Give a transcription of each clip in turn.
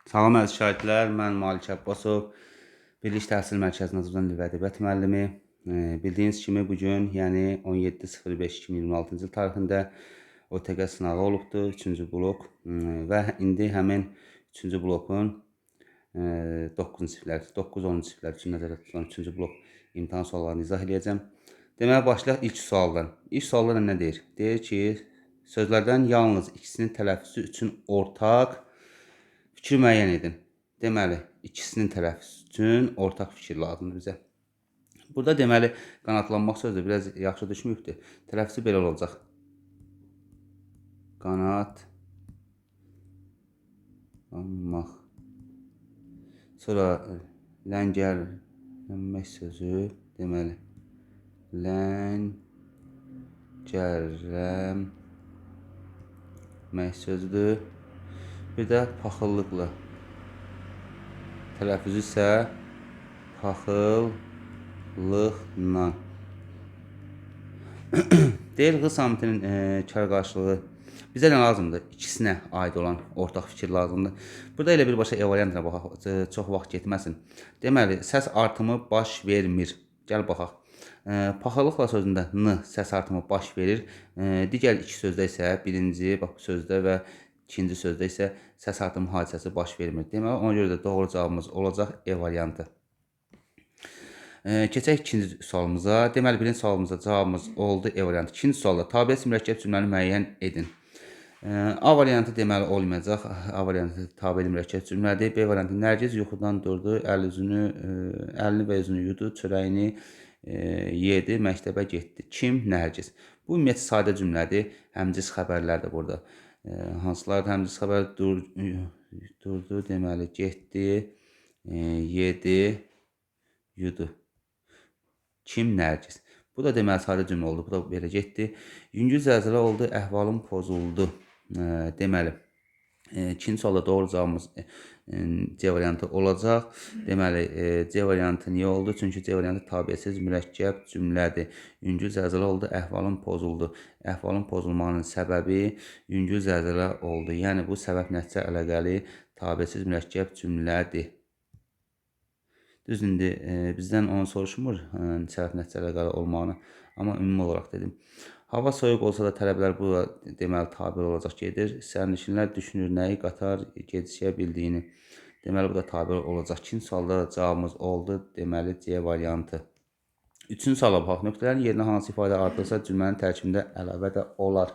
Salam əziz şagirdlər, mən Malik Abbasov, Birlik Təhsil Mərkəzinin Azərbaycan Dili və Ədəbiyyat müəllimi. Bildiyiniz kimi bu gün, yəni 17.05.2026-cı il tarixində OTQ sınağı olubdur, 3-cü blok və indi həmin 3-cü blokun 9-cu siniflər, 9-10-cu siniflər üçün nəzərdə tutulan 3-cü blok imtahan suallarını izah eləyəcəm. Deməli, başlayaq ilk sualdan. İlk sualda nə deyir? Deyir ki, sözlərdən yalnız ikisinin tələffüzü üçün ortaq fikir müəyyən edin. Deməli, ikisinin tələffüzü üçün ortaq fikir lazımdır bizə. Burada deməli, qanatlanmaq sözü biraz yaxşı düşməyibdir. Tələffüzü belə olacaq. Qanatlanmaq. Sonra ləngərlənmək sözü, deməli, ləngərlənmək sözüdür. Bir də paxıllıqla. Tələffüzü isə paxıllıqla. Deyir, Ğ samitinin kar qarşılığı bizə nə lazımdır? İkisinə aid olan ortaq fikir lazımdır. Burada elə birbaşa E variantına baxaq, çox vaxt getməsin. Deməli, səs artımı baş vermir. Gəl baxaq. Paxıllıqla sözündə N səs artımı baş verir. Digər iki sözdə isə birinci, bax bu sözdə və ikinci sözdə isə səs artımı hadisəsi baş vermir. Deməli, ona görə də doğru cavabımız olacaq E variantı. Keçək ikinci sualımıza. Deməli, birinci sualımıza cavabımız oldu E variantı. İkinci sualda tabiəsiz mürəkkəb cümləni müəyyən edin. A variantı deməli olmayacaq. A variantı tabeli mürəkkəb cümlədir. B variantı Nərgiz yuxudan durdu, əlini və üzünü yudu, çörəyini yedi, məktəbə getdi. Kim? Nərgiz. Bu ümumiyyətlə sadə cümlədir. Həmcis xəbərlərdir burada. Hansılardır həmcis xəbər? Durdu, deməli, getdi, yedi, yudu. Kim? Nərgiz. Bu da deməli sadə cümlə oldu. Bu da belə getdi. Yüngül zəlzələ oldu, əhvalım pozuldu. Deməli, ikinci sualda doğru cavabımız C variantı olacaq. Deməli, C variantı niyə oldu? Çünki C variantı tabiəsiz mürəkkəb cümlədir. Yüngül zəlzələ oldu, əhvalım pozuldu. Əhvalın pozulmağının səbəbi yüngül zəlzələ oldu. Yəni, bu səbəb nəticə əlaqəli tabiəsiz mürəkkəb cümlədir. Düz indi bizdən onu soruşmur, səbəb nəticə əlaqəli olmağını, amma ümumi olaraq dedim. Hava soyuq olsa da tələbələr bu deməli tabe olacaq gedir. Sərnişinlər düşünür nəyi qatar geciyə bildiyini. Deməli, bu da tabe olacaq. İkinci sualda da cavabımız oldu. Deməli, C variantı. Üçüncü suala baxaq. Nöqtələrin yerinə hansı ifadə artırılsa cümlənin tərkibində əlavə də olar.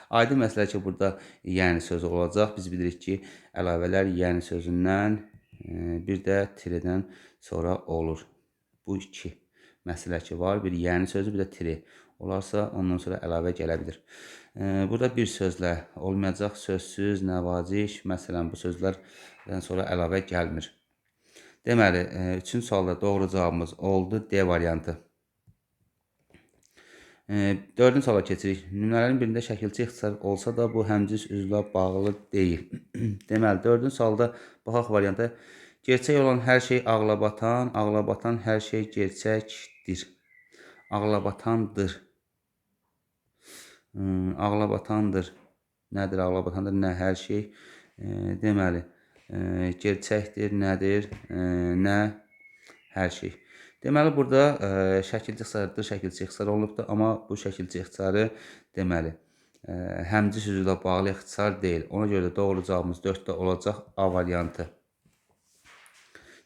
Aydın məsələ ki, burada yəni sözü olacaq. Biz bilirik ki, əlavələr yəni sözündən bir də tirdən sonra olur. Bu iki məsələ ki var. Bir yəni sözü, bir də tiri. Olarsa ondan sonra əlavə gələ bilər. Burada bir sözlə olmayacaq. Sözsüz, nəvaziş, məsələn, bu sözlərdən sonra əlavə gəlmir. Deməli, üçüncü sualda doğru cavabımız oldu D variantı. Dördüncü suala keçirik. Nümunələrin birində şəkilçi ixtisar olsa da bu həmcins üzvlə bağlı deyil. Deməli, dördüncü sualda baxaq varianta. Gerçək olan hər şey ağla batan, ağla batan hər şey gerçəkdir. Ağla batandır. Ağla batandır. Nədir ağla batandır? Nə hər şey. Deməli, gerçəkdir, nədir? Nə hər şey. Deməli, burada şəkilçi ixtisarıdır, şəkilçi ixtisar olunubdur, amma bu şəkilçi ixtisarı deməli, həmcis üzvlə bağlı ixtisar deyil. Ona görə də doğru cavabımız 4-də olacaq A variantı.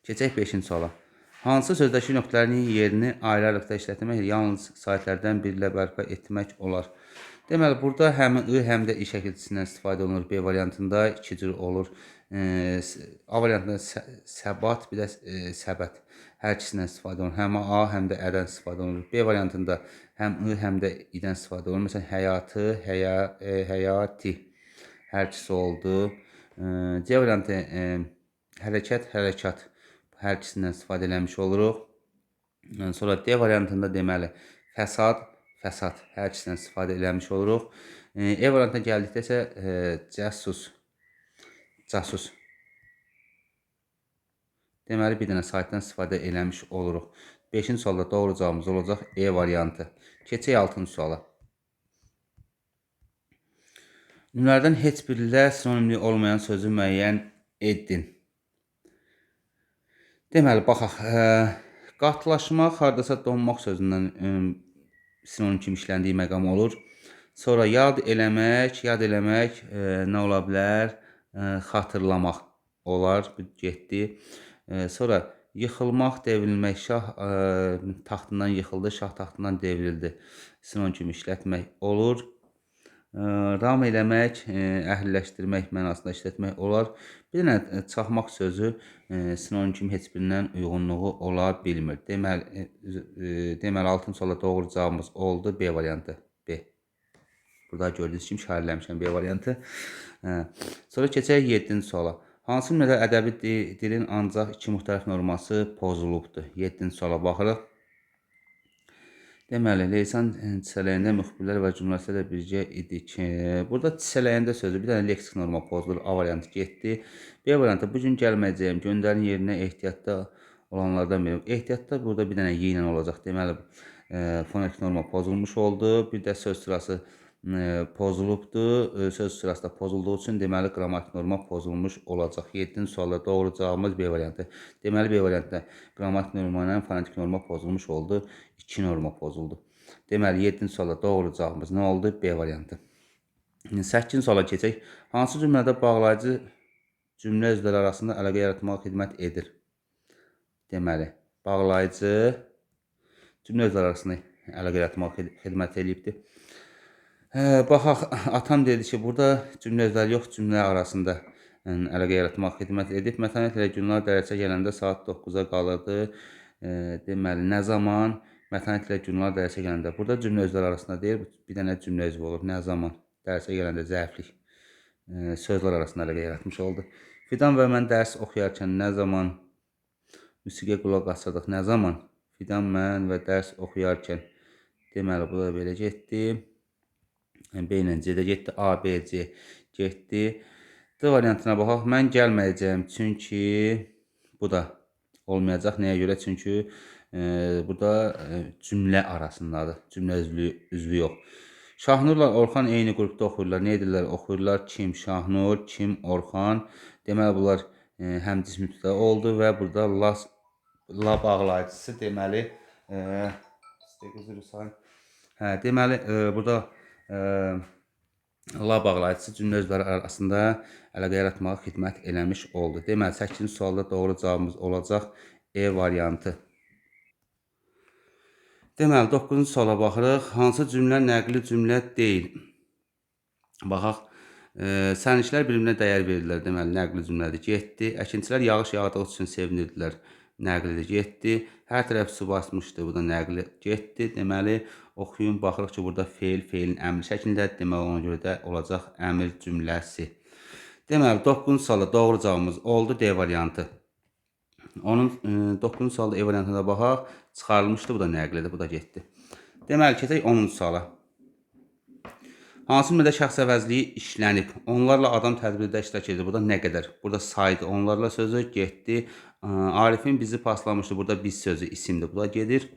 Keçək 5-ci suala. Hansı sözdəki nöqtələrin yerini ayrı-ayrılıqda işlətmək yalnız saitlərdən biri ilə bərpa etmək olar? Deməli, burada həm I, həm də İ şəkilçisindən istifadə olunur. B variantında iki cür olur. A variantında səbat, bir də səbət. Hər ikisindən istifadə olunur. Həm A, həm də Ədən istifadə olunur. B variantında həm I, həm də İdən istifadə olunur. Məsələn, həyatı, həyati. Hər ikisi oldu. C variantı hərəkət, hərəkat. Hər ikisindən istifadə eləmiş oluruq. Sonra D variantında deməli, fəsad, fəsad. Hər ikisindən istifadə eləmiş oluruq. E variantına gəldikdə isə cəsus, casus. Deməli, bir dənə saytdan istifadə eləmiş oluruq. 5-ci sualda doğru cavabımız olacaq E variantı. Keçək 6-cı suala. Nümunələrdən heç birilə sinonimli olmayan sözü müəyyən edin. Deməli, baxaq. Qatlaşmaq hardasa donmaq sözündən sinonim kimi işləndiyi məqam olur. Sonra yad eləmək, yad eləmək nə ola bilər? Xatırlamaq olar, bu getdi. Sonra yıxılmaq, devrilmək, şah taxtından yıxıldı, şah taxtından devrildi. Sinonim kimi işlətmək olur. Ram eləmək, əhliləşdirmək mənasında işlətmək olar. Bir dənə çaxmaq sözü sinonim kimi heç birindən uyğunluğu ola bilmir. Deməli, 6-cı suala doğru cavabımız oldu. B variantı. B. Burada gördüyünüz kimi işarələmişəm B variantı. Sonra keçək 7-ci suala. Hansı cümlədə ədəbi dilin ancaq iki müxtəlif norması pozulubdur? 7-ci suala baxırıq. Deməli, Leysan çisələyəndə müxbirlər və cümləsi də birgə idi ki, burada çisələyəndə sözü bir dənə leksik norma pozulur. A variantı getdi. B variantı, bu gün gəlməyəcəyim, göndərin yerinə ehtiyatda olanlardan biri. Ehtiyatda burada bir dənə y ilə olacaq. Deməli, fonetik norma pozulmuş oldu. Bir də söz sırası pozulubdur. Söz sırası da pozulduğu üçün, deməli, qrammatik norma pozulmuş olacaq. 7-ci sualda doğru cavabımız B variantı. Deməli, B variantında qrammatik norma ilə fonetik norma pozulmuş oldu. 2 norma pozuldu. Deməli, 7-ci sualda doğru cavabımız nə oldu? B variantı. 8-ci suala keçək. Hansı cümlədə bağlayıcı cümlə üzvləri arasında əlaqə yaratmağa xidmət edir? Deməli, bağlayıcı cümlə üzvləri arasında əlaqə yaratmağa xidmət eləyibdir. Baxaq, atam dedi ki, burada cümlə üzvləri yox, cümlə arasında əlaqə yaratmağa xidmət edib. Mətanət ilə Gülnar dərsə gələndə saat 9-a qalırdı. Deməli, nə zaman? Mətanət ilə Gülnar dərsə gələndə. Burada cümlə üzvləri arasında deyil, bir dənə cümlə üzvü olur. Nə zaman? Dərsə gələndə zəiflik sözlər arasında əlaqə yaratmış oldu. Fidan və mən dərs oxuyarkən nə zaman musiqiyə qulaq asırdıq? Nə zaman? Fidan, mən və dərs oxuyarkən. Deməli, bu da belə getdi. B ilə C də getdi. A, B, C getdi. D variantına baxaq. Mən gəlməyəcəyim, çünki bu da olmayacaq. Nəyə görə? Çünki burada cümlə arasındadır. Cümlə üzvü yox. Şahnurla Orxan eyni qrupda oxuyurlar. Nə edirlər? Oxuyurlar. Kim? Şahnur, kim? Orxan. Deməli, bunlar həmcis mübtəda oldu və burada la bağlayıcısı deməli, deməli, burada la bağlayıcısı cümlə üzvləri arasında əlaqə yaratmağa xidmət eləmiş oldu. Deməli, 8-ci sualda doğru cavabımız olacaq E variantı. Deməli, 9-cu suala baxırıq. Hansı cümlə nəqli cümlə deyil? Baxaq. Sənişlər birbirine dəyər verirdilər. Deməli, nəqli cümlədir. Getdi. Əkinçilər yağış yağdığı üçün sevinirdilər. Nəqlidir. Getdi. Hər tərəf su basmışdı. Bu da nəqli. Getdi. Deməli, oxuyun. Baxırıq ki, burada feil, feilin əmr şəklindədir. Deməli, ona görə də olacaq əmr cümləsi. Deməli, 9-cu sualda doğru cavabımız oldu. D variantı. Onun 9-cu sualda E variantına da baxaq. Çıxarılmışdı. Bu da nəqlidir. Bu da getdi. Deməli, keçək 10-cu suala. Hansı cümlədə şəxs əvəzliyi işlənib? Onlarla adam tədbirdə iştirak edir. Burada nə qədər? Burada saydı. Onlarla sözü getdi. Arifin bizi paslamışdı. Burada biz sözü isimdir. Bu da gedir.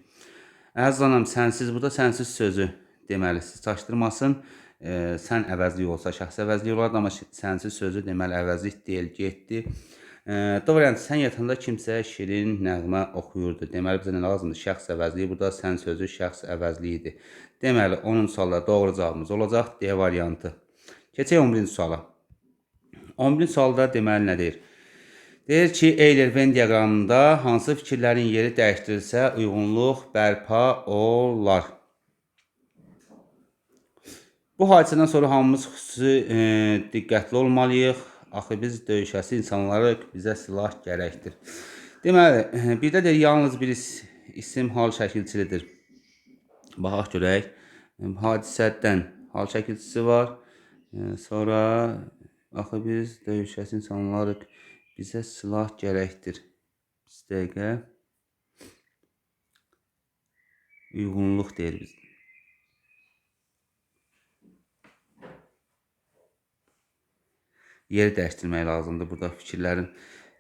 Əziz anam, sənsiz. Burada sənsiz sözü deməli, siz çaşdırmasın. Sən əvəzliyi olsa şəxs əvəzliyi olardı, amma sənsiz sözü deməli əvəzlik deyil, getdi. D variantı, sən yatanda kimsə şirin nəğmə oxuyurdu. Deməli, bizə nə lazımdır? Şəxs əvəzliyi. Burada sən sözü şəxs əvəzliyidir. Deməli, 10-cu sualda doğru cavabımız olacaq D variantı. Keçək 11-ci suala. 11-ci sualda deməli nə deyir? Deyir ki, Euler-Venn diaqramında hansı fikirlərin yeri dəyişdirilsə uyğunluq bərpa olar. Bu hadisədən sonra hamımız xüsusi diqqətli olmalıyıq. Axı biz döyüşəsi insanlarıq, bizə silah gərəkdir. Deməli, birdə deyir, yalnız bir isim hal şəkilçilidir. Baxaq görək. Hadisədən hal şəkilçisi var. Sonra axı biz döyüşəsi insanlarıq, bizə silah gərəkdir. Bir dəqiqə. Uyğunluq deyir biz. Yeri dəyişdirmək lazımdır burada fikirlərin.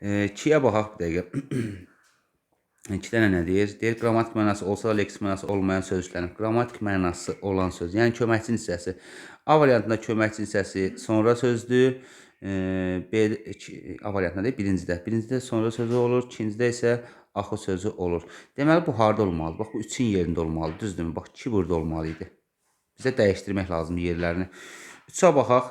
2-yə baxaq bir dəqiqə. 2 dənə nə deyir? Deyir, qrammatik mənası olsa da leksik mənası olmayan söz işlənib. Qrammatik mənası olan söz, yəni köməkçi hissəsi. A variantında köməkçi hissəsi sonra sözdür. B, A variantında deyil, birincidə. Birincidə sonra sözü olur, ikincidə isə axı sözü olur. Deməli, bu harda olmalıdır? Bax, bu 3-ün yerində olmalıdır, düzdürmü? Bax, 2 burada olmalı idi. Bizə dəyişdirmək lazımdır yerlərini. 3-ə baxaq.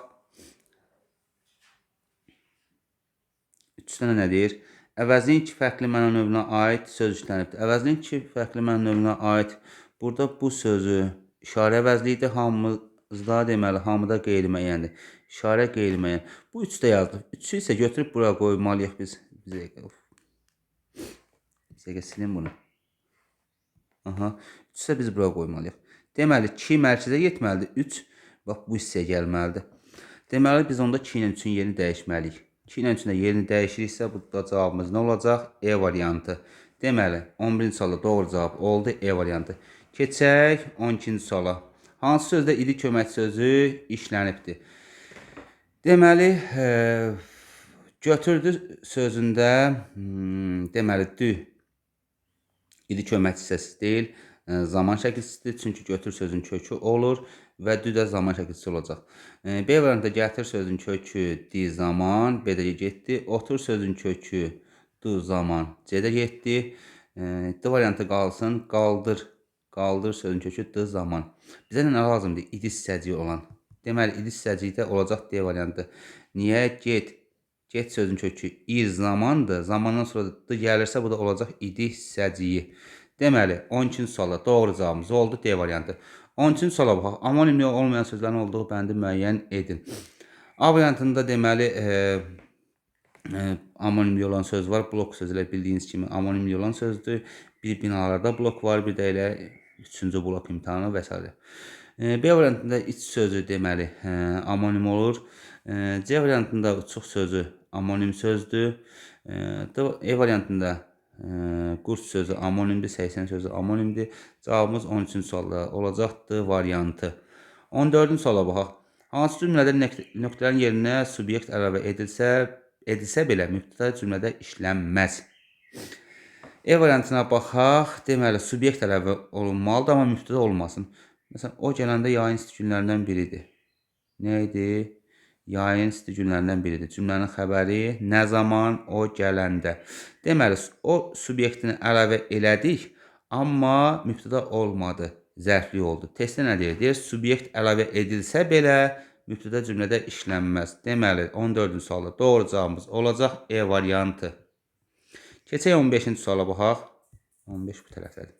3-də nə deyir? Əvəzinin iki fərqli məna növünə aid söz işlənibdir. Əvəzinin iki fərqli məna növünə aid burada bu sözü işarə əvəzliyidir. Hamımızda, deməli, hamıda qeyri-müəyyəndir. İşarə qeyri-müəyyən. Bu 3-də yazılıb. 3-ü isə götürüb bura qoymalıyıq biz. Bir dəqiqə silim bunu. Aha. 3 isə biz bura qoymalıyıq. Deməli, 2 mərkəzə getməlidir. 3, bax, bu hissəyə gəlməlidir. Deməli, biz onda 2 ilə 3-ün yerini dəyişməliyik. 2 ilə 3-ün də yerini dəyişiriksə, burada cavabımız nə olacaq? E variantı. Deməli, 11-ci sualda doğru cavab oldu E variantı. Keçək 12-ci suala. Hansı sözdə idi kömək sözü işlənibdir? Deməli, götürdü sözündə, deməli, dü idi kömək hissəsi deyil, zaman şəkilçisidir. Çünki götür sözün kökü olur və dü də zaman şəkilçisi olacaq. B variantında gətir sözün kökü di zaman, B də getdi. Otur sözün kökü du zaman, C də getdi. D variantı qalsın, qaldır. Qaldır sözün kökü d zaman. Bizə nə lazımdır? İdi hissəciyi olan. Deməli, idi hissəciyi də olacaq D variantı. Niyə? Get. Get sözün kökü ir zamandır. Zamandan sonra d gəlirsə, bu da olacaq idi hissəciyi. Deməli, 12-ci sualda doğru cavabımız oldu D variantı. 13-cü suala baxaq. Amonimli olmayan sözlərin olduğu bəndi müəyyən edin. A variantında deməli, amonimli olan söz var. Blok sözü elə bildiyiniz kimi amonimli olan sözdür. Bir binalarda blok var, bir də elə 3-cü blok imtahanı və s. B variantında iç sözü deməli amonim olur. C variantında uçuq sözü amonim sözdür. E variantında qurd sözü amonimdir, 80 sözü amonimdir. Cavabımız 13-cü sualda olacaqdır variantı. 14-cü suala baxaq. Hansı cümlədə nöqtələrin yerinə subyekt əlavə edilsə belə mübtəda cümlədə işlənməz? E variantına baxaq. Deməli, subyekt əlavə olunmalıdır, amma mübtəda olmasın. Məsələn, o gələndə yayın isti günlərindən biridir. Nə idi? Yayın isti günlərindən biridir. Cümlənin xəbəri nə zaman? O gələndə. Deməli, o subyektini əlavə elədik, amma mübtəda olmadı. Zərfli oldu. Testdə nə deyir? Deyir, subyekt əlavə edilsə belə mübtəda cümlədə işlənməz. Deməli, 14-cü sualda doğru cavabımız olacaq E variantı. Keçək 15-ci suala baxaq. 15 bu tərəfdədir.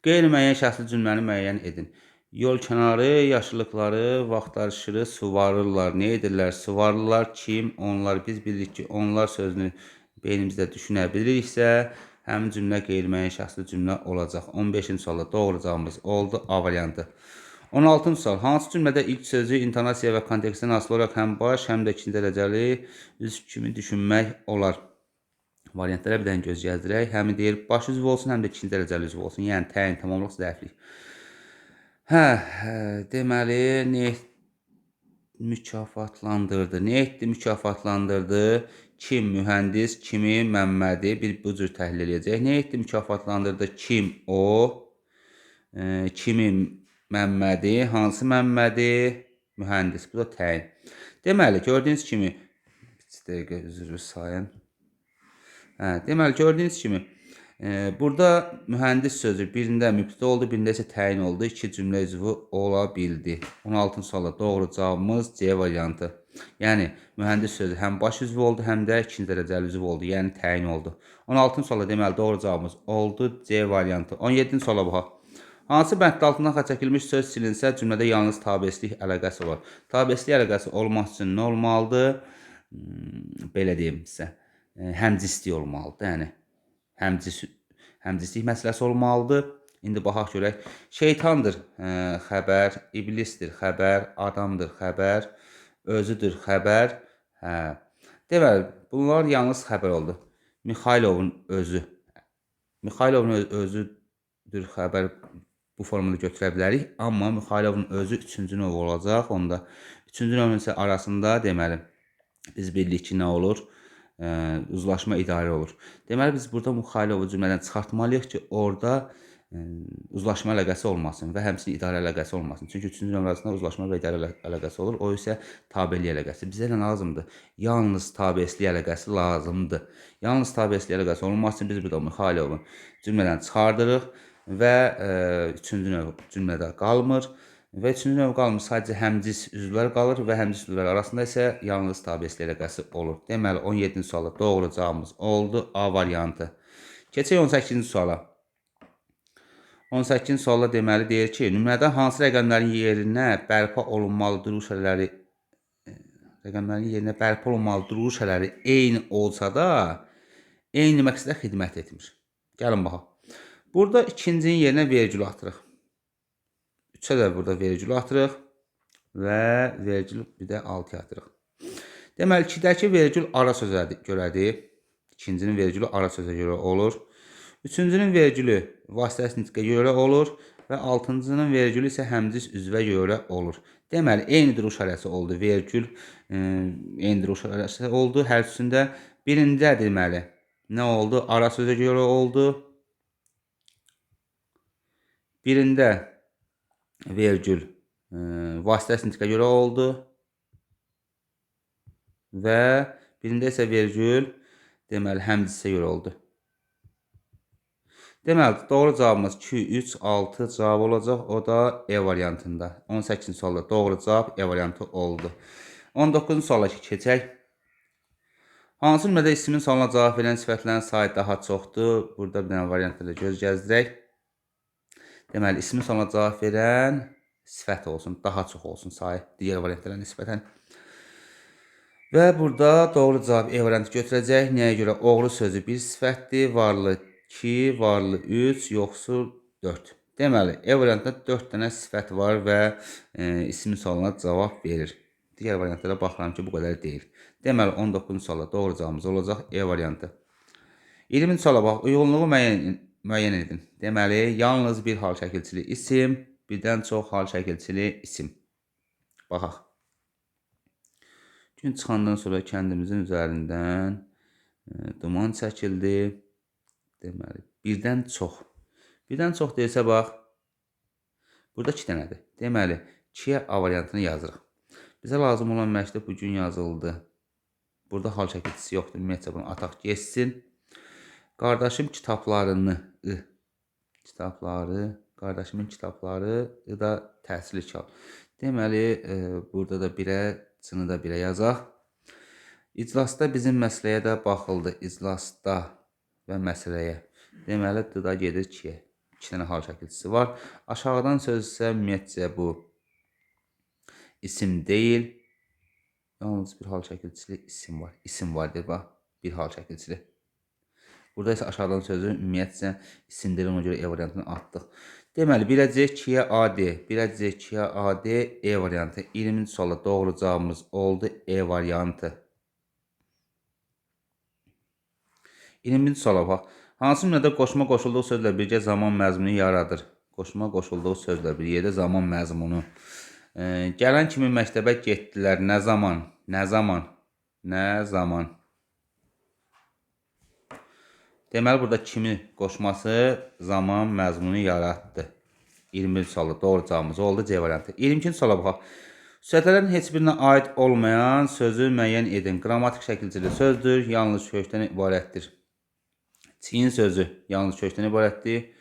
Qeyri-müəyyən şəxsli cümləni müəyyən edin. Yol kənarı, yaşıllıqları, vaxtaşırı suvarırlar. Nə edirlər? Suvarırlar. Kim? Onlar. Biz bilirik ki, onlar sözünü beynimizdə düşünə biliriksə, həmin cümlə qeyri-müəyyən şəxsli cümlə olacaq. 15-ci sualda doğru cavabımız oldu A variantı. 16-cı sual. Hansı cümlədə ilk sözü intonasiya və kontekstdən asılı olaraq həm baş, həm də ikinci dərəcəli üzv kimi düşünmək olar? Variantlara bir dənə göz gəzdirək. Həm deyir, baş üzv olsun, həm də ikinci dərəcəli üzv olsun. Yəni, təyin, tamamlıq, zəiflik. Hə, deməli, nə mükafatlandırdı? Nə etdi mükafatlandırdı? Kim mühəndis, kimi Məmmədi? Bir bu cür təhlil eləyəcək. Nə etdi mükafatlandırdı? Kim o? Kimi Məmmədi? Hansı Məmmədi? Mühəndis. Bu da təyin. Deməli, gördüyünüz kimi, bir dəqiqə üzrü sayın. Hə, deməli, gördüyünüz kimi, burada mühəndis sözü birində mübtəda oldu, birində isə təyin oldu. İki cümlə üzvü ola bildi. 16-cı sualda doğru cavabımız C variantı. Yəni, mühəndis sözü həm baş üzvü oldu, həm də ikinci dərəcəli üzv oldu. Yəni, təyin oldu. 16-cı sualda deməli, doğru cavabımız oldu C variantı. 17-ci suala baxaq. Hansı bənddə altından xətt çəkilmiş söz silinsə, cümlədə yalnız tabeslik əlaqəsi olar? Tabeslik əlaqəsi olmaq üçün nə olmalıdır? Belə deyim sizə. Həmcislik olmalıdır. Yəni, həmcislik məsələsi olmalıdır. İndi baxaq görək. Şeytandır xəbər, iblisdir xəbər, adamdır xəbər, özüdür xəbər. Hə. Deməli, bunlar yalnız xəbər oldu. Mixaylovun özü. Mixaylovun özüdür xəbər bu formada götürə bilərik. Amma Mixaylovun özü üçüncü növ olacaq. Onda üçüncü növün isə arasında deməli, biz bilirik ki, nə olur? Uzlaşma idarə olur. Deməli, biz burada Mixaylovu cümlədən çıxartmalıyıq ki, orada uzlaşma əlaqəsi olmasın və həmçinin idarə əlaqəsi olmasın. Çünki üçüncü növ arasında uzlaşma və idarə əlaqəsi olur. O isə tabelik əlaqəsi. Bizə nə lazımdır? Yalnız tabeçilik əlaqəsi lazımdır. Yalnız tabeçilik əlaqəsi olunması üçün biz burada Mixaylovu cümlədən çıxardırıq və üçüncü növ cümlədə qalmır. Və üçüncü növ qalmır, sadəcə həmcis üzvlər qalır və həmcis üzvlər arasında isə yalnız tabeçilik əlaqəsi olur. Deməli, 17-ci sualda doğru cavabımız oldu A variantı. Keçək 18-ci suala. 18-ci sualda deməli deyir ki, nümunədə hansı rəqəmlərin yerinə bərpa olunmalı duruş hələləri eyni olsa da eyni məqsədə xidmət etmir. Gəlin baxaq. Burada ikincinin yerinə vergül atırıq. 3-ə də burada vergül atırıq və vergül bir də 6-ya atırıq. Deməli, 2-dəki vergül ara sözə görədir. İkincinin vergülü ara sözə görə olur. Üçüncünün vergülü vasitəsi nitqə görə olur və altıncının vergülü isə həmcis üzvə görə olur. Deməli, eyni duruş hələsi oldu. Vergül eyni duruş hələsi oldu. Hər üçündə birində deməli, nə oldu? Ara sözə görə oldu. Birində vergül vasitəsi nitqə görə oldu və birində isə vergül deməli, həmcisə görə oldu. Deməli, doğru cavabımız 2, 3, 6 cavab olacaq. O da E variantında. 18-ci sualda doğru cavab E variantı oldu. 19-cu suala keçək. Hansı cümlədə ismin sualına cavab verən sifətlərin sayı daha çoxdur? Burada bir dənə variantla göz gəzdirək. Deməli, ismin sualına cavab verən sifət olsun, daha çox olsun sayı digər variantlara nisbətən. Və burada doğru cavab E variantı götürəcək. Nəyə görə? Oğru sözü bir sifətdir, varlı 2, varlı 3, yoxsul 4. Deməli, E variantında 4 dənə sifət var və ismin sualına cavab verir. Digər variantlara baxıram ki, bu qədər deyil. Deməli, 19-cu sualda doğru cavabımız olacaq E variantı. 20-ci suala bax, uyğunluğu müəyyən edin. Deməli, yalnız bir hal şəkilçili isim, birdən çox hal şəkilçili isim. Baxaq. Gün çıxandan sonra kəndimizin üzərindən duman çəkildi. Deməli, birdən çox. Birdən çox deyilsə, bax, burada 2 dənədir. Deməli, 2-yə A variantını yazırıq. Bizə lazım olan məktub bugün yazıldı. Burada hal şəkilçisi yoxdur. Ümumiyyətcə, bunu ataq geçsin. Qardaşım kitablarını, kitabları, qardaşımın kitabları, I da təsirli kal. Deməli, burada da 1-ə, C-ni də 1-ə yazaq. İclasda bizim məsələyə də baxıldı. İclasda və məsələyə. Deməli, D da gedir 2-yə. 2 dənə hal şəkilçisi var. Aşağıdan söz isə ümumiyyətcə bu isim deyil. Yalnız bir hal şəkilçili isim var. İsim var deyir, bax. Bir hal şəkilçili. Burada isə aşağıdan sözü ümumiyyətcə isim deyil, ona görə E variantını atdıq. Deməli, 1-ə C, 2-yə AD, 1-ə C, 2-yə AD, E variantı. 20-ci sualda doğru cavabımız oldu E variantı. 21-ci suala bax. Hansı cümlədə qoşma qoşulduğu sözlə birgə zaman məzmunu yaradır? Qoşma qoşulduğu sözlə bir yerdə zaman məzmunu. Gələn kimi məktəbə getdilər. Nə zaman? Nə zaman? Nə zaman? Deməli, burada kimi qoşması zaman məzmunu yaratdı. 21-ci sualda doğru cavabımız oldu C variantı. 22-ci suala baxaq. Sifətlərin heç birinə aid olmayan sözü müəyyən edin. Qrammatik şəkilçili sözdür, yalnız kökdən ibarətdir. Çiyin sözü yalnız kökdən ibarətdir.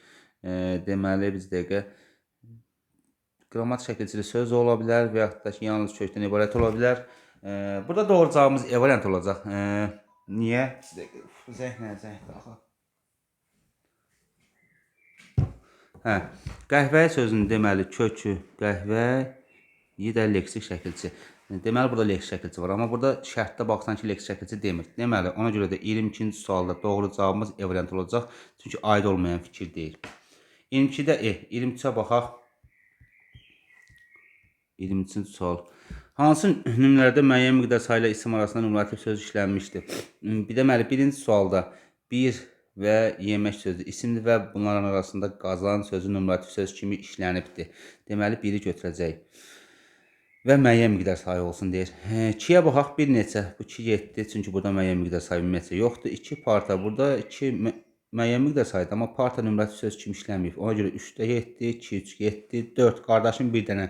Deməli, biz dəqiqə qrammatik şəkilçili söz ola bilər və yaxud da ki, yalnız kökdən ibarət ola bilər. Burada doğru cavabımız E variantı olacaq. Niyə? Zəng nə, zəngdir axı. Hə, qəhvəyi sözünün deməli kökü qəhvə, yi də leksik şəkilçi. Deməli, burada leksik şəkilçi var, amma burada şərtdə baxsan ki, leksik şəkilçi demir. Deməli, ona görə də 22-ci sualda doğru cavabımız E variantı olacaq. Çünki aid olmayan fikir deyil. 22-də E, 23-ə baxaq. 23-cü sual. Hansı nümunələrdə müəyyən miqdar sayıyla isim arasında nümulativ söz işlənmişdir? Bir deməli, birinci sualda bir və yemək sözü isimdir və bunların arasında qazan sözü nümulativ söz kimi işlənibdir. Deməli, biri götürəcək. Və müəyyən miqdar sayı olsun deyir. 2-yə baxaq, bir neçə. Bu 2 getdi, çünki burada müəyyən miqdar sayı ümumiyyətcə yoxdur. 2 parta, burada 2 müəyyən miqdar saydı, amma parta nömrəsi söz kimi işləməyib. Ona görə 3-də getdi, 2, 3 getdi, 4. Qardaşım bir dənə.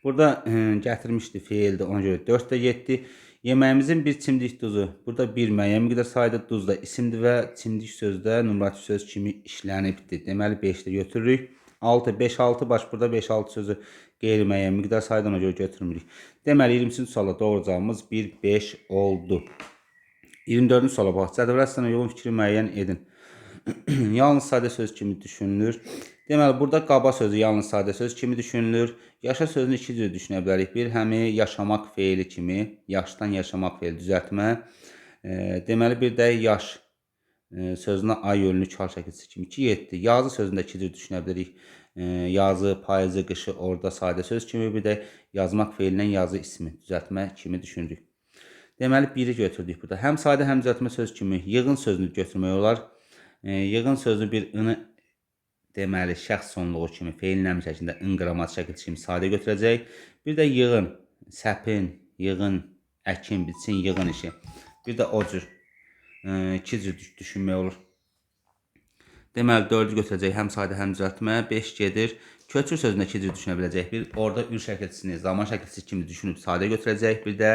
Burada gətirmişdi feildir, ona görə 4-də getdi. Yeməyimizin bir çimdik duzu. Burada bir müəyyən miqdar saydı, duz da isimdir və çimdik sözdə nömrəti söz kimi işlənibdir. Deməli, 5-də götürürük. 6, 5, 6 baş. Burada 5, 6 sözü qeyri-müəyyən miqdar saydı, ona görə götürmürük. Deməli, 23-cü sualda doğru cavabımız 1, 5 oldu. 24-cü suala bax. Cədvələ əsasən uyğun fikri müəyyən edin. Yalnız sadə söz kimi düşünülür. Deməli, burada qaba sözü yalnız sadə söz kimi düşünülür. Yaşa sözünü iki cür düşünə bilərik. Bir, həmi yaşamaq feili kimi, yaşdan yaşamaq feili düzəltmə. Deməli, bir də yaş sözünə ay yönlü kar şəkilçisi kimi 2, 7. Yazı sözünü də iki cür düşünə bilirik. Yazı, payızı, qışı orada sadə söz kimi, bir də yazmaq feilindən yazı ismi düzəltmə kimi düşünürük. Deməli, 1-i götürdük burada. Həm sadə, həm düzəltmə söz kimi yığın sözünü götürmək olar. Yığın sözünü bir ını, deməli, şəxs sonluğu kimi, feilin əmr şəklində ın qrammatik şəkilçisi kimi sadə götürəcək. Bir də yığın, səpin, yığın, əkin, biçin, yığın işi. Bir də o cür, iki cür düşünmək olur. Deməli, 4-ü götürəcək həm sadə, həm düzəltmə. 5 gedir. Köçür sözünü iki cür düşünə biləcək. Bir, orada ür şəkilçisini zaman şəkilçisi kimi düşünüb sadə götürəcək. Bir də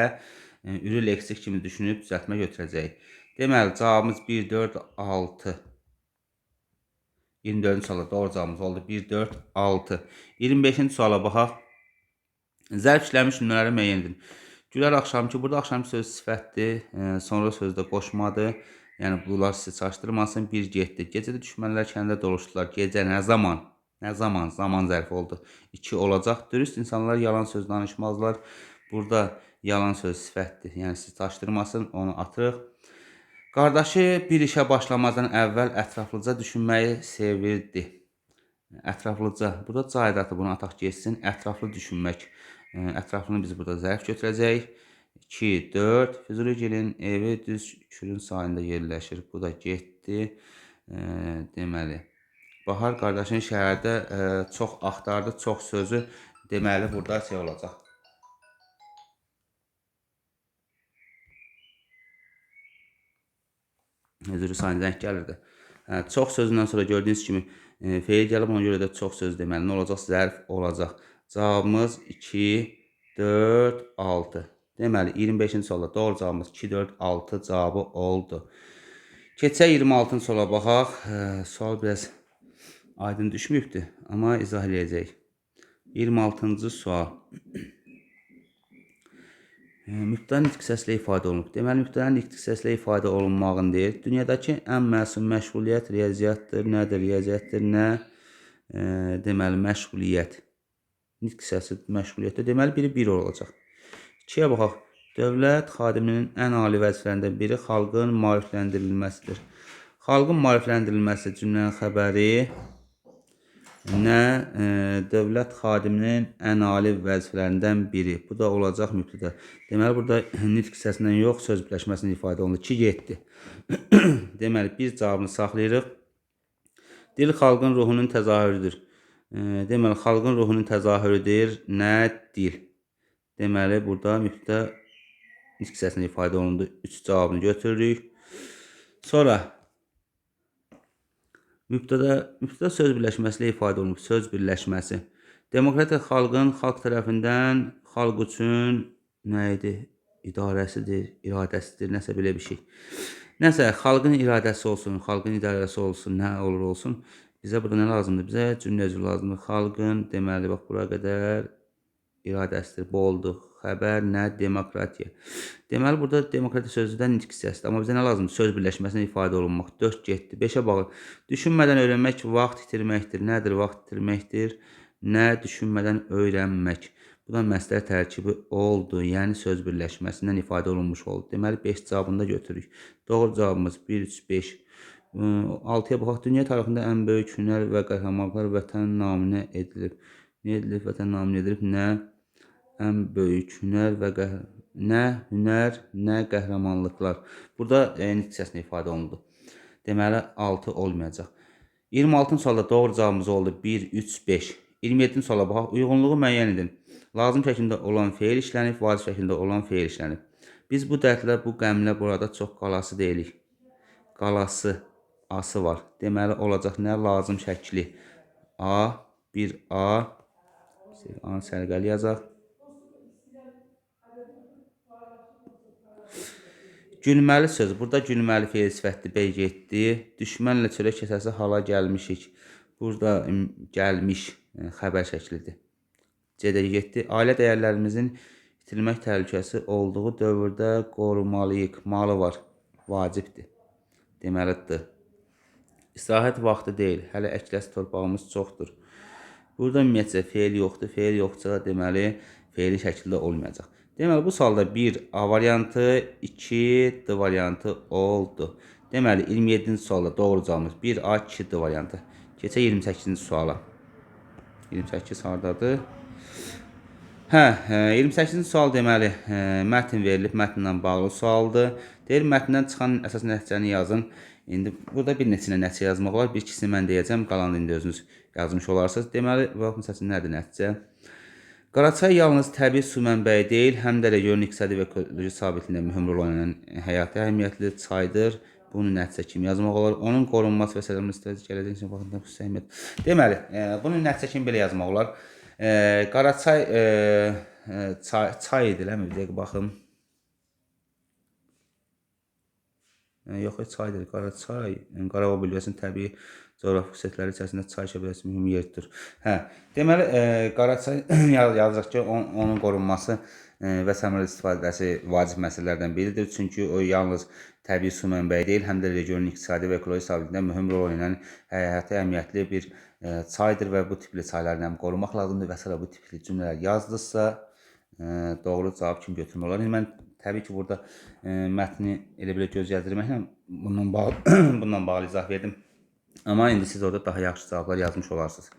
ürü leksik kimi düşünüb düzəltmə götürəcək. Deməli, cavabımız 1, 4, 6. 24-cü suala doğru cavabımız oldu. 1, 4, 6. 25-ci suala baxaq. Zərf işləmiş cümlələri müəyyən edin. Gülər axşamki, burada axşamki söz sifətdir, sonra sözdə qoşmadır. Yəni, bunlar sizi çaşdırmasın. 1 getdi. Gecədə düşmənlər kəndə doluşdular. Gecə nə zaman? Nə zaman? Zaman zərfi oldu. 2 olacaq. Dürüst insanlar yalan söz danışmazlar. Burada yalan söz sifətdir. Yəni, sizi çaşdırmasın. Onu atırıq. Qardaşı bir işə başlamazdan əvvəl ətraflıca düşünməyi sevirdi. Ətraflıca. Burada caydatı bunu ataq getsin. Ətraflı düşünmək. Ətraflını biz burada zərf götürəcəyik. 2, 4. Füzuligilin evi düz Kürün sahilində yerləşir. Bu da getdi. Deməli, Bahar qardaşın şəhərdə çox axtardı, çox sözü. Deməli, burada şey olacaq. Üzrü sahildə zəng gəlirdi. Çox sözündən sonra gördüyünüz kimi feil gəlib, ona görə də çox söz deməli. Nə olacaq? Zərf olacaq. Cavabımız 2, 4, 6. Deməli, 25-ci sualda doğru cavabımız 2, 4, 6 cavabı oldu. Keçək 26-cı suala baxaq. Sual biraz aydın düşməyibdir, amma izah eləyəcəyik. 26-cı sual. Mübtəda nitq səslə ifadə olunub. Deməli, mübtəda nitq səslə ifadə olunmağın deyir. Dünyadakı ən məsum məşğuliyyət riyaziyyatdır. Nədir riyaziyyatdır? Nə? Deməli, məşğuliyyət. Nitq səsi məşğuliyyətdir. Deməli, biri 1 olacaq. 2-yə baxaq. Dövlət xadiminin ən ali vəzifələrindən biri xalqın maarifləndirilməsidir. Xalqın maarifləndirilməsi cümlənin xəbəri nə? Dövlət xadiminin ən ali vəzifələrindən biri. Bu da olacaq mübtəda. Deməli, burada nitq hissəsindən yox, söz birləşməsindən ifadə olunur. 2 getdi. Deməli, bir cavabını saxlayırıq. Dil xalqın ruhunun təzahürüdür. Deməli, xalqın ruhunun təzahürüdür. Nə? Dil. Deməli, burada mübtəda nitq hissəsindən ifadə olundu. 3 cavabını götürürük. Sonra mübtəda söz birləşməsi ilə ifadə olunub. Söz birləşməsi. Demokratiya xalqın xalq tərəfindən xalq üçün nə idi? İdarəsidir, iradəsidir, nəsə belə bir şey. Nəsə, xalqın iradəsi olsun, xalqın idarəsi olsun, nə olur olsun. Bizə burada nə lazımdır? Bizə cümlə üzvü lazımdır. Xalqın, deməli, bax, bura qədər iradəsidir. Bu oldu. Xəbər nə? Demokratiya. Deməli, burada demokratiya sözü də nitq hissəsidir. Amma bizə nə lazımdır? Söz birləşməsindən ifadə olunmaq. 4 getdi. 5-ə baxın. Düşünmədən öyrənmək vaxt itirməkdir. Nədir vaxt itirməkdir? Nə? Düşünmədən öyrənmək. Bu da məslər tərkibi oldu. Yəni, söz birləşməsindən ifadə olunmuş oldu. Deməli, 5 cavabını da götürürük. Doğru cavabımız 1, 3, 5. 6-ya baxaq. Dünya tarixində ən böyük hünər və qəhrəmanlıqlar vətən naminə edilib. Nə edilib? Vətən naminə edilib. Nə? Ən böyük hünər və nə hünər, nə qəhrəmanlıqlar. Burada nitq hissəsində ifadə olundu. Deməli, 6 olmayacaq. 26-cı sualda doğru cavabımız oldu. 1, 3, 5. 27-ci suala baxaq. Uyğunluğu müəyyən edin. Lazım şəklində olan feil işlənib, vacib şəklində olan feil işlənib. Biz bu dərdlə, bu qəmlə burada çox qalası deyilik. Qalası. A-sı var. Deməli, olacaq nə? Lazım şəkli. A, 1A, A-nı sərqəli yazaq. Gülməli söz. Burada gülməli feil sifətli B getdi. Düşmənlə çörək kəsəsi hala gəlmişik. Burada gəlmiş xəbər şəklidir. C-də getdi. Ailə dəyərlərimizin itirilmək təhlükəsi olduğu dövrdə qorumalıyıq. Malı var. Vacibdir. Deməli, D. İstirahət vaxtı deyil. Hələ əkləsi torpağımız çoxdur. Burada ümumiyyətcə feil yoxdur. Feil yoxsa deməli, feili şəkildə olmayacaq. Deməli, bu sualda 1 A variantı, 2 D variantı oldu. Deməli, 27-ci sualda doğru cavabımız 1 A, 2 D variantı. Keçək 28-ci suala. 28 hardadır? Hə, 28-ci sual deməli, mətn verilib, mətnlə bağlı sualdır. Deyir, mətndən çıxan əsas nəticəni yazın. İndi burada bir neçə nəticə yazmaq olar. Bir ikisini mən deyəcəm, qalanını indi özünüz yazmış olarsınız. Deməli, bax, məsəl üçün nədir nəticə? Qaraçay yalnız təbii su mənbəyi deyil, həm də regionun iqtisadi və ekoloji sabitliyində mühüm rol oynayan həyati əhəmiyyətli çaydır. Bunu nəticə kimi yazmaq olar. Onun qorunması və sələmli strateji gələcək üçün baxımından xüsusi əhəmiyyət. Deməli, bunu nəticə kimi belə yazmaq olar. Qaraçay çay idi, eləmi? Bir dəqiqə baxım. Yox, çaydır. Qaraçay, Qarabağ bölgəsinin təbii coğrafi xüsusiyyətləri içərisində çay şəbəkəsi mühüm yer tutur. Hə, deməli, Qaraçay yazırıq ki, onun qorunması və səmərəli istifadəsi vacib məsələlərdən biridir. Çünki o yalnız təbii su mənbəyi deyil, həm də regionun iqtisadi və ekoloji sabitliyində mühüm rol oynayan həyati əhəmiyyətli bir çaydır və bu tipli çayları həm qorumaq lazımdır və s. Bu tipli cümlələr yazdısa, doğru cavab kimi götürmək olar. İndi mən təbii ki, burada mətni elə belə göz gəzdirməklə bundan bağlı izah verdim. Amma indi siz orada daha yaxşı cavablar yazmış olarsınız.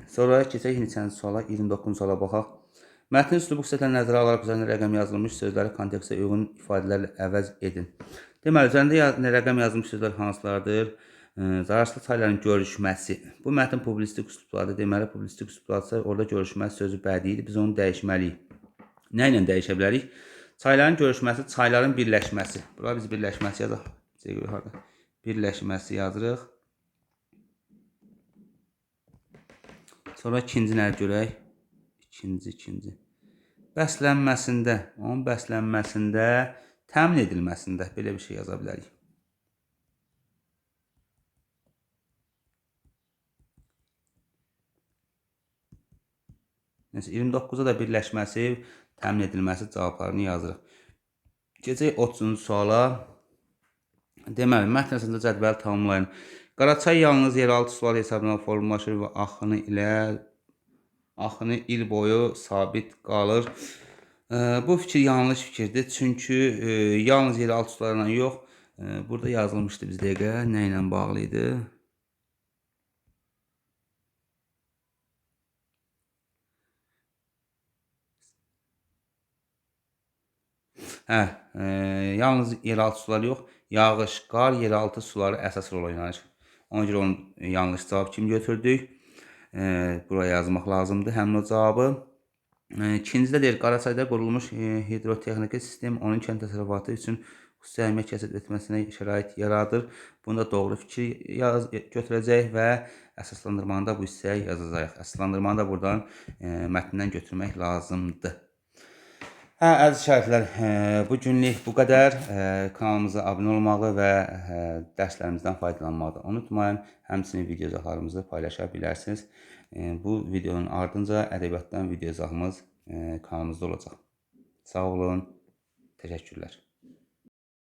Sonra keçək neçənci suala, 29-cu suala baxaq. Mətnin üslubu xüsusiyyətlərini nəzərə alaraq üzərində rəqəm yazılmış sözləri kontekstə uyğun ifadələrlə əvəz edin. Deməli, üzərində rəqəm yazılmış sözlər hansılardır? Zararsız çayların görüşməsi. Bu mətn publisistik üslublardır. Deməli, publisistik üslublarsa orada görüşməsi sözü bədiidir. Biz onu dəyişməliyik. Nə ilə dəyişə bilərik? Çayların görüşməsi, çayların birləşməsi. Bura biz birləşməsi yazaq. Birləşməsi yazırıq. Sonra ikinci nə görək? İkinci. Bəslənməsində, onun bəslənməsində, təmin edilməsində belə bir şey yaza bilərik. Nəsə, 29-da da birləşməsi, təmin edilməsi cavablarını yazırıq. Keçək 30-cu suala. Deməli, mətn əsasında cədvəli tamamlayın. Qaraçay yalnız yeraltı sular hesabına formalaşır və axını il boyu sabit qalır. Bu fikir yanlış fikirdir. Çünki yalnız yeraltı sularla yox, burada yazılmışdı biz dəqiqə nə ilə bağlı idi? Hə, yalnız yeraltı suları yox, yağış, qar, yeraltı suları əsas rol oynayır. Ona görə onu yanlış cavab kimi götürdük. Buraya yazmaq lazımdır həmin o cavabı. İkincidə deyir, Qaraçayda qurulmuş hidrotexniki sistem onun kənd təsərrüfatı üçün xüsusi əhəmiyyət kəsb etməsinə şərait yaradır. Bunu da doğru fikir götürəcək və əsaslandırmanı da bu hissəyə yazacağıq. Əsaslandırmanı da buradan mətndən götürmək lazımdır. Hə, əziz şagirdlər, bu günlük bu qədər. Kanalımıza abunə olmağı və dərslərimizdən faydalanmağı da unutmayın. Həmçinin video izahlarımızı paylaşa bilərsiniz. Bu videonun ardınca ədəbiyyatdan video izahımız kanalımızda olacaq. Sağ olun, təşəkkürlər.